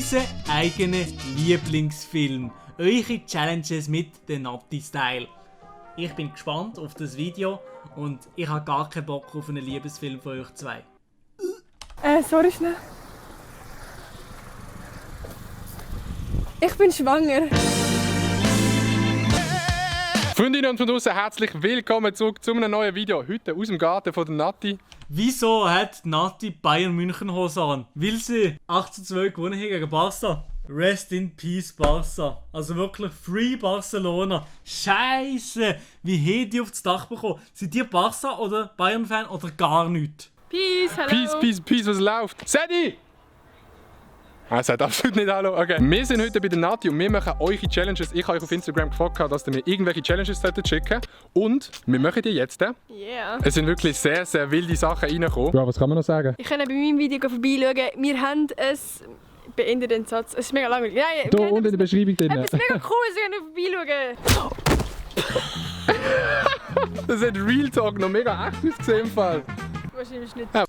Unser eigener Lieblingsfilm. Eure Challenges mit dem Natti-Style. Ich bin gespannt auf das Video und ich habe gar keinen Bock auf einen Liebesfilm von euch zwei. Sorry schnell. Ich bin schwanger. Freundinnen und von draußen, herzlich willkommen zurück zu einem neuen Video. Heute aus dem Garten von der Natti. Wieso hat Natti Bayern München Hose an? Weil sie 8:2 gewonnen haben gegen Barca. Rest in Peace Barca. Also wirklich Free Barcelona. Scheiße! Wie haben die aufs Dach bekommen? Sind die Barca oder Bayern-Fan oder gar nichts? Peace, hallo. Peace, was läuft? Sadie! Er sagt absolut nicht Hallo. Okay. Wir sind heute bei der Natti und wir machen eure Challenges. Ich habe euch auf Instagram gefragt, dass ihr mir irgendwelche Challenges schicken solltet. Und wir machen die jetzt. Yeah. Es sind wirklich sehr, sehr wilde Sachen reingekommen. Ja, was kann man noch sagen? Ich kann bei meinem Video vorbeischauen. Wir haben es... Beende den Satz. Es ist mega langweilig. Nein, Hier unten in der Beschreibung drin. Es ist mega cool, ich kann vorbeischauen. Das hat Real Talk noch mega echt ausgesehen im Fall. Wahrscheinlich nicht. Ja.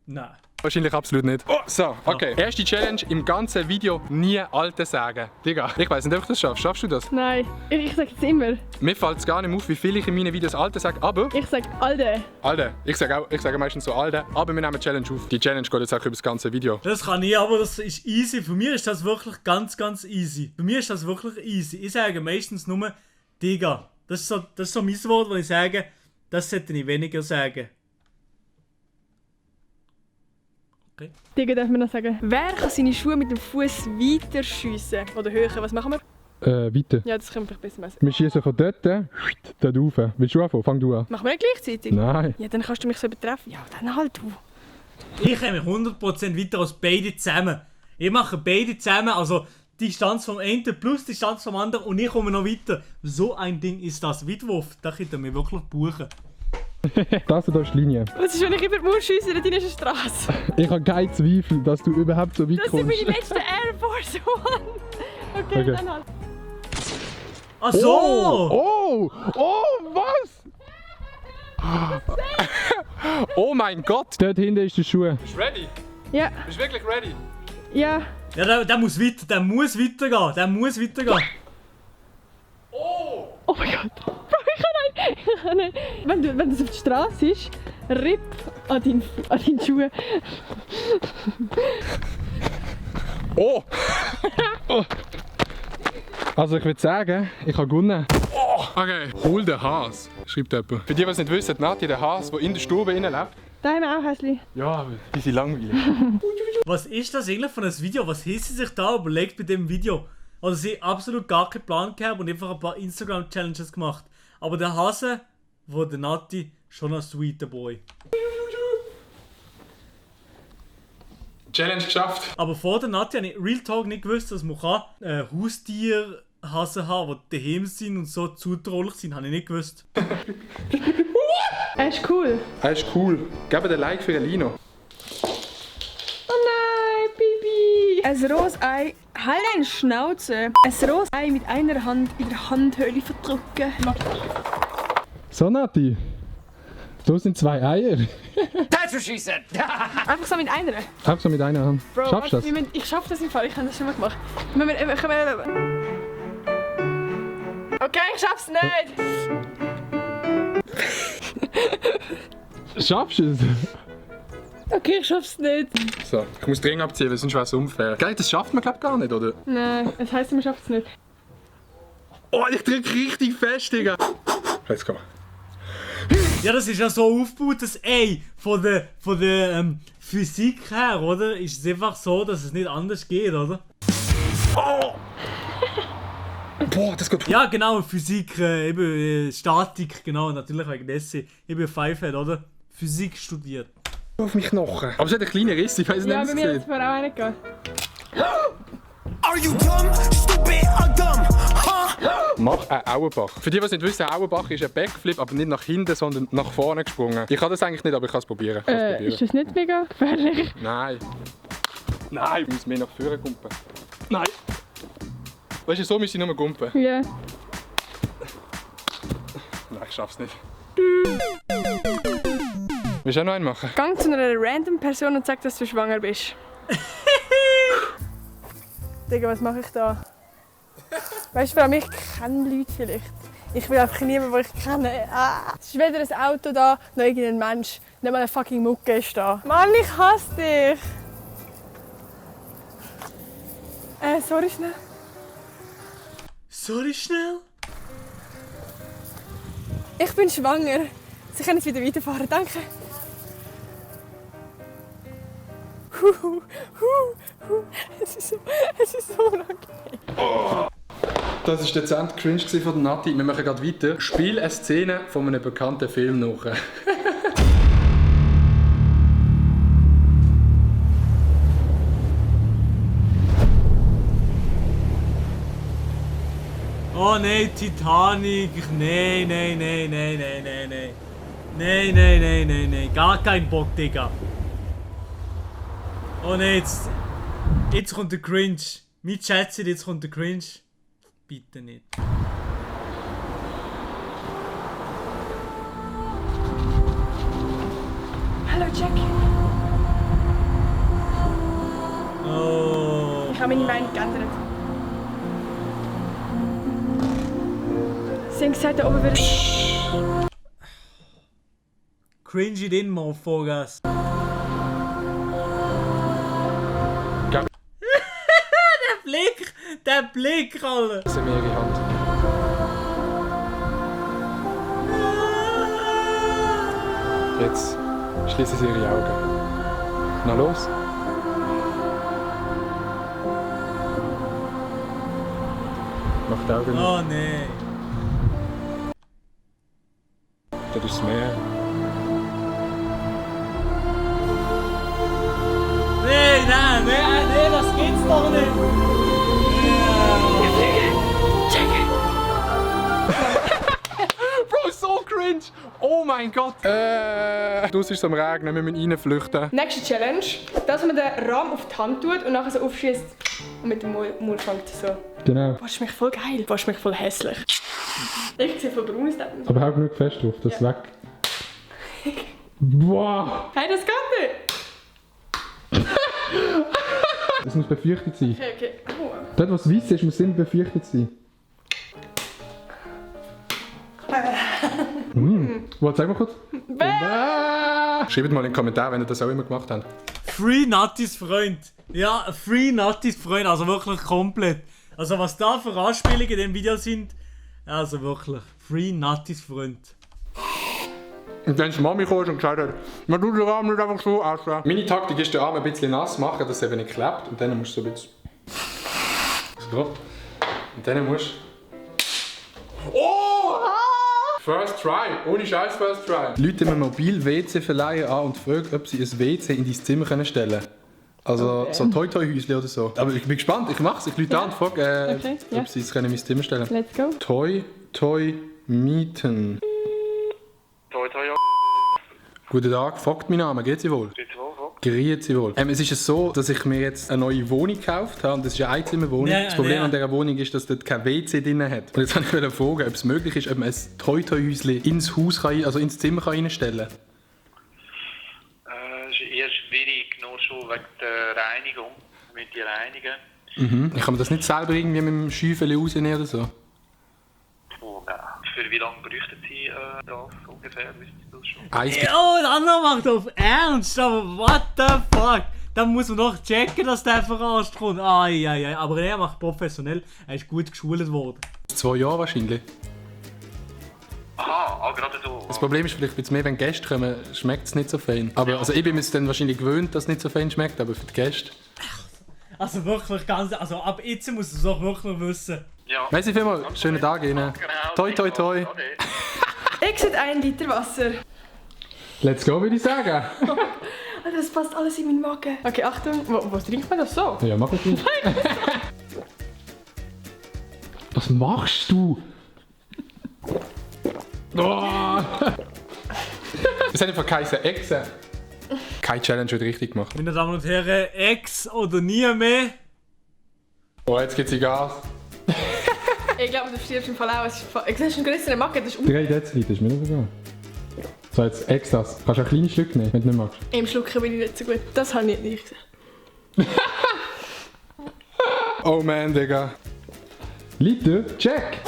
Nein. Wahrscheinlich absolut nicht. Oh, so, okay. Erste Challenge im ganzen Video: nie Alte sagen. Digga, ich weiss nicht, ob du das schaffst. Schaffst du das? Nein, ich sage es immer. Mir fällt es gar nicht auf, wie viel ich in meinen Videos Alte sage, aber... Ich sage Alde. Alter. Ich sage meistens so Alte, aber wir nehmen eine Challenge auf. Die Challenge geht jetzt auch über das ganze Video. Das kann ich, aber das ist easy. Für mich ist das wirklich ganz easy. Für mich ist das wirklich easy. Ich sage meistens nur Digga. Das ist so mein Wort, wo ich sage, das sollte ich weniger sagen. Okay. Digga darf man noch sagen. Wer kann seine Schuhe mit dem Fuß weiter schiessen? Oder höher? Was machen wir? Weiter. Ja, das können wir vielleicht besser messen. Wir schießen von dort rauf. Willst du anfangen? Fang du an. Machen wir nicht gleichzeitig? Nein. Ja, dann kannst du mich so betreffen. Ja, dann halt du. Ich komme 100% weiter als beide zusammen. Ich mache beide zusammen, also die Distanz vom einen plus die Distanz vom anderen und ich komme noch weiter. So ein Ding ist das. Weitwurf, da könnt ihr mich wirklich buchen. Das ist die Linie. Was ist, wenn ich über die Mauer schiesse in deiner Straße? Ich habe keinen Zweifel, dass du überhaupt so weit Das sind meine letzten Air Force One. Okay, dann halt. Ach so! Oh, was? Oh mein Gott! Dort hinten ist der Schuh. Bist du ready? Ja. Bist du wirklich ready? Ja. Ja, der muss weiter, der muss weitergehen. Oh mein Gott. Bro, ich kann nicht. Wenn das auf der Straße ist, ripp an deinen Schuhen. Oh! Also ich würde sagen, ich habe gewonnen. Oh. Okay, hol den Has, schreibt jemand. Für die, die es nicht wissen, Natti, der Has, der in der Stube innen lebt. Da haben wir auch Häsli. Ja, aber die sind langweilig. Was ist das eigentlich für ein Video? Was haben sie sich da überlegt bei dem Video? Also sie haben absolut gar keinen Plan gehabt und einfach ein paar Instagram-Challenges gemacht. Aber der Hase, wo der Natti, schon ein sweeter Boy. Challenge geschafft. Aber vor der Natti habe ich Real Talk nicht gewusst, dass man Haustierhasen haben, die daheim sind und so zutraulich sind, habe ich nicht gewusst. Er ist cool. Er ist cool. Gebt ein Like für Elino. Oh nein, Bibi. Ein rohes Ei. Halt eine Schnauze. Ein rohes Ei mit einer Hand in der Handhöhle verdrücken. So Natti, da sind 2 Eier. Zeit für Schießen! Einfach so mit einer. Einfach so mit einer Hand. Bro, Schaffst du das? Ich schaff das im Fall. Ich habe das schon mal gemacht. Okay, ich schaff's nicht. Schaffst du es? Okay, ich schaff's nicht. So, ich muss dringend abziehen, weil sonst wäre es unfair. Geil, das schafft man glaube gar nicht, oder? Nein, es heisst, man schafft es nicht. Oh, ich drücke richtig fest, Digga. Let's go. Ja, das ist ja so aufgebaut, dass von der Physik her, oder? Ist es einfach so, dass es nicht anders geht, oder? Oh! Boah, das geht. Ja, genau, Physik, Statik, genau, natürlich wegen dessen. Ich bin Pfeifhead, oder? Physik studiert. Auf mich Knochen. Aber es hat einen kleinen Riss, ich weiß nicht, Ja, wie bei es mir hat sieht. es vorher auch nicht gegeben. Are you dumb, stupid or dumb? Huh? Mach einen Auerbach. Für die, die es nicht wissen, ein Auerbach ist ein Backflip, aber nicht nach hinten, sondern nach vorne gesprungen. Ich kann das eigentlich nicht, aber ich kann es probieren. Ist das nicht mega gefährlich? Nein. Nein, ich muss mehr nach vorne kumpen. Nein. Weißt du, so müssen ich nur kumpen. Ja. Nein, ich schaff's nicht. Willst du auch noch einen machen? Gang zu einer random Person und sag, dass du schwanger bist. Digga, was mache ich da? Weißt du, vor allem ich kenne Leute vielleicht. Ich will einfach niemanden, den ich kenne. Es ist weder ein Auto da, noch irgendein Mensch. Nicht mal eine fucking Mucke ist da. Mann, ich hasse dich! Sorry schnell. Sorry schnell? Ich bin schwanger. Sie können jetzt wieder weiterfahren, danke. Es ist so unangenehm. Das war dezent cringe von der Nati. Wir machen gerade weiter. Spiel eine Szene von einem bekannten Film nach. Oh nein, Titanic. Nein. Nein. Gar kein Bock, Digga. Oh nein, jetzt kommt der Cringe. Mit Schätze, jetzt kommt der Cringe. Bitte nicht. Hallo Jack. Oh. Ich habe meine Meinung geändert. Sie haben gesagt, da oben würde Cringe it in, Motherfuckers. Der Blick, Alter. Das ist mir ihre Hand. Jetzt schließen sie ihre Augen. Na los. Mach die Augen. Oh nein. Das ist das Meer. Nein, das geht's doch nicht. Bro, so cringe! Oh mein Gott! Draussen ist es am Regnen, wir müssen reinflüchten. Nächste Challenge, dass man den Rahmen auf die Hand tut und nachher so aufschießt und mit dem Mund fängt so. Genau. Boah, ist mich voll geil. Boah, ist mich voll hässlich. Ich sehe voll braun aus. Aber hau genug fest drauf, das ist weg. Boah! Hey, das geht nicht. Es muss befürchtet sein. Okay. Oh. Dort, was weiss ist, muss immer befürchtet sein. Warte, sag mal kurz. Schreibt mal in den Kommentaren, wenn ihr das auch immer gemacht habt. Free Nattis Freund. Ja, Free Nattis Freund, also wirklich komplett. Also was da für Anspielungen in dem Video sind, also wirklich. Free Nattis Freund. Und dann ist die Mami gekommen und gesagt hat, man tut den Arm nicht einfach so aussehen. Meine Taktik ist, den Arm ein bisschen nass machen, dass er eben nicht klebt. Und dann musst du so ein bisschen... So. Und dann musst du... Oh! First try! Ohne Scheiß First try! Leute mir Mobil-WC-Verleiher an und fragen, ob sie ein WC in dein Zimmer stellen können. Also so Toi-Toi-Häuschen oder so. Aber ich bin gespannt, ich mach's. Ich rufe an und frage, ob sie es in mein Zimmer stellen können. Let's go. Toi-Toi-Mieten. Toi. Guten Tag, fragt mein Name, geht's Sie wohl? Grüezi wohl. Es ist so, dass ich mir jetzt eine neue Wohnung gekauft habe. Und das ist eine Einzimmerwohnung. Ja, das Problem ja. an dieser Wohnung ist, dass dort kein WC drin hat. Und jetzt wollte ich fragen, ob es möglich ist, ob man ein Toi-Toi-Häuschen ins Haus kann, also ins Zimmer reinstellen kann. Ist eher schwierig, nur schon wegen der Reinigung. Mit die reinigen. Ich kann mir das nicht selber irgendwie mit dem Schäufeli rausnehmen oder so? Oh, nein. Für wie lange bräuchten Sie das ungefähr? Wissen Sie das schon? Oh, der andere macht auf Ernst, aber what the fuck? Da muss man doch checken, dass der verarscht kommt. Ai. Aber er macht professionell, er ist gut geschult worden. 2 Jahre wahrscheinlich. Aha, gerade so. Das Problem ist vielleicht, jetzt mehr, wenn Gäste kommen, schmeckt es nicht so fein. Aber also ich bin mir dann wahrscheinlich gewöhnt, dass es nicht so fein schmeckt, aber für die Gäste... Also wirklich ganz, also ab jetzt muss es doch wirklich wissen. Ja. Merci vielmals, schönen Tag Ihnen. Toi, toi, toi. Okay. Ich sehe 1 Liter Wasser. Let's go, würde ich sagen. Das passt alles in meinen Magen. Okay, Achtung. Wo trinkt man das so? Ja, mach es nicht. Was machst du? Oh. Das hat einfach keine Echse. Keine Challenge wird richtig gemacht. Meine Damen und Herren, Ex oder nie mehr. Oh, jetzt gibt's Gas. Ich glaube, du stirbst im Fall auch. Es ist einen größeren Magen, das ist 3 Deziliter ist mir nicht egal. So, jetzt Extras. Kannst du ein kleines Stück nehmen, wenn du nicht magst? Im Schlucken bin ich nicht so gut. Das habe ich nicht gesehen. Oh man, Digga. Leute, check!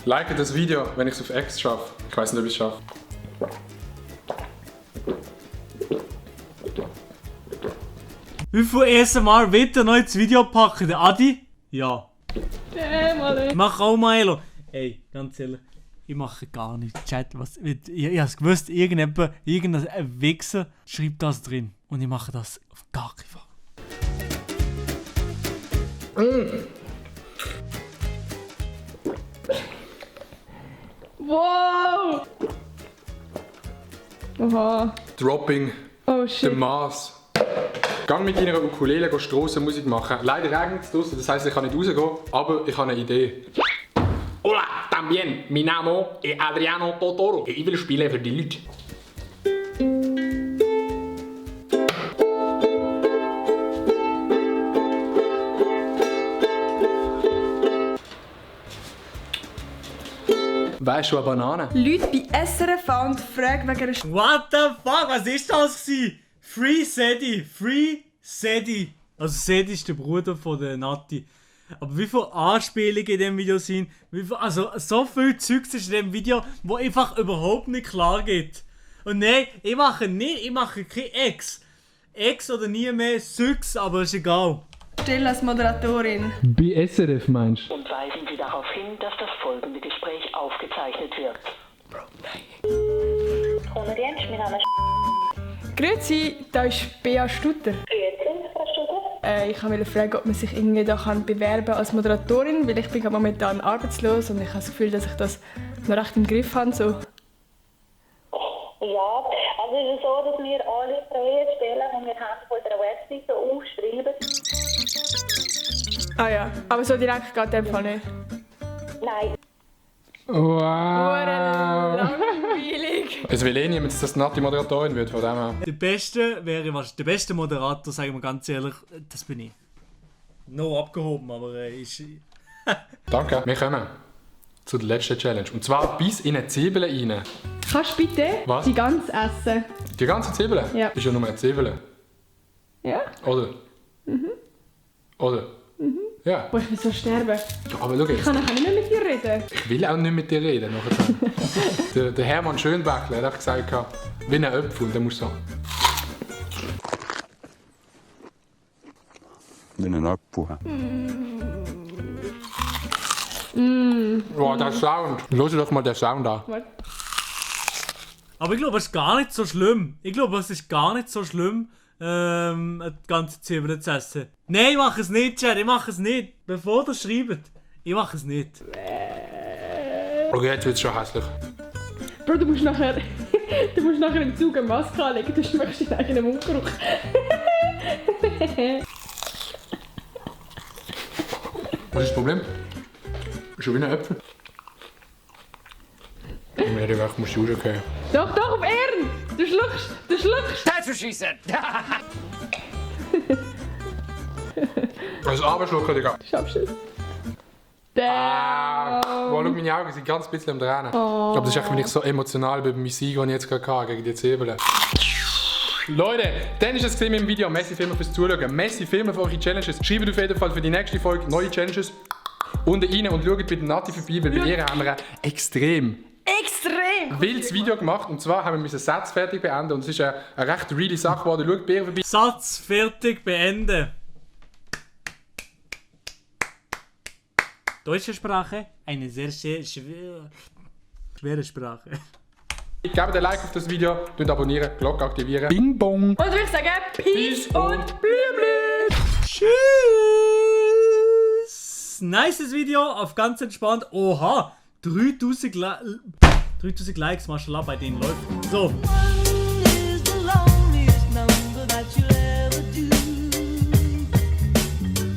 Like das Video, wenn ich es auf X schaffe. Ich weiß nicht, ob ich es schaffe. Wie viel ASMR wird er noch ins Video packen? Der Adi? Ja. Mal. Mach auch mal, Elo. Ey, ganz ehrlich, ich mache gar nichts. Chat, was, ich hab's gewusst, irgendein Wichser schreibt das drin. Und ich mache das auf gar keinen Fall. Wow! Oha. Dropping Oh the shit. Mass. Gang mit deiner Ukulele Strassenmusik machen. Leider regnet es draussen, das heisst, ich kann nicht rausgehen, aber ich habe eine Idee. Hola, también, mi name es Adriano Totoro. Ich will spielen für die Leute. Weißt du, eine Banane? Leute bei SRF und fragen wegen einer What the fuck? Was ist das gewesen? Free Sedi. Free Sedi. Also Sedi ist der Bruder von der Nati. Aber wie viele Anspielungen in diesem Video sind, also so viel Zeugs ist in diesem Video, wo einfach überhaupt nicht klar geht. Und nein, ich mache kein Ex oder nie mehr Zeugs, aber ist egal. Stelle als Moderatorin. Bei SRF meinst du? Und weisen Sie darauf hin, dass das folgende Gespräch aufgezeichnet wird. Kommerjensch, mein Name ist Grüezi, da ist Bea Stutter. Grüezi, Frau Studer. Ich wollte fragen, ob man sich irgendwie da bewerben kann als Moderatorin, weil ich bin momentan arbeitslos und ich habe das Gefühl, dass ich das noch recht im Griff habe. So. Ja, also es ist so, dass wir alle freie Stellen, die wir haben, auf unserer Webseite aufschreiben. Ah ja, aber so direkt geht in dem Fall nicht. Nein. Wow! Langweilig. Es will eh niemand, dass Nati Moderatorin wird, von dem her. Der beste Moderator, sagen wir ganz ehrlich, das bin ich. No abgehoben, aber ist... Danke. Wir kommen zu der letzten Challenge. Und zwar bis in eine Zwiebel rein. Kannst du bitte Was? die ganz essen? Die ganze Zwiebel? Ja. Ist ja nur eine Zwiebel. Ja? Oder? Oder? Ja. Boah, ich will so sterben. Ja, aber schau Ich jetzt. kann nachher nicht mehr mit dir reden. Ich will auch nicht mit dir reden. nachher. der Hermann Schönbächler hat gesagt, wie ein Apfel, und dann musst du so. Wie ein Apfel. Wow, der Sound. Hör doch mal den Sound an. Aber ich glaube, es ist gar nicht so schlimm. Eine ganze Zwiebel zu essen. Nein, ich mache es nicht, Chad, ich mache es nicht. Bevor ihr schreibt, ich mache es nicht. Okay, jetzt wird es schon hässlich. Bro, du musst nachher im Zug eine Maske anlegen, du schmeckst deinen eigenen Mundgeruch. Was ist das Problem? Schon wie ein Apfel. Ich muss rausgehen. Doch, auf Ehren! Du schluckst! That's what she said! Also Abendschlucken, Digga. Schaffst du es? Wow, schau, meine Augen sind ganz bisschen am Tränen. Aber das ist echt, wenn ich so emotional bin bei meinem Sieg, den ich jetzt gerade hatte, gegen die Zwiebeln. Leute, dann ist es gesehen mit dem Video. Messi Filme fürs Zuschauen. Messi Filme für eure Challenges. Schreibt auf jeden Fall für die nächste Folge neue Challenges unten rein und schaut bei der Nati vorbei, weil bei ihr haben wir ein extrem wildes Video gemacht. Und zwar haben wir unseren Satz fertig beenden und es ist eine recht reale Sache geworden. Schaut bei ihr vorbei. Satz fertig beenden. Deutsche Sprache, eine sehr schwere Sprache. Gebt ein Like auf das Video, abonnieren, Glocke aktivieren. Bing bong! Und ich sage Peace und Blümli! Tschüss! Nices Video, auf ganz entspannt. Oha! 3000 Likes, Mashallah, bei denen läuft. So.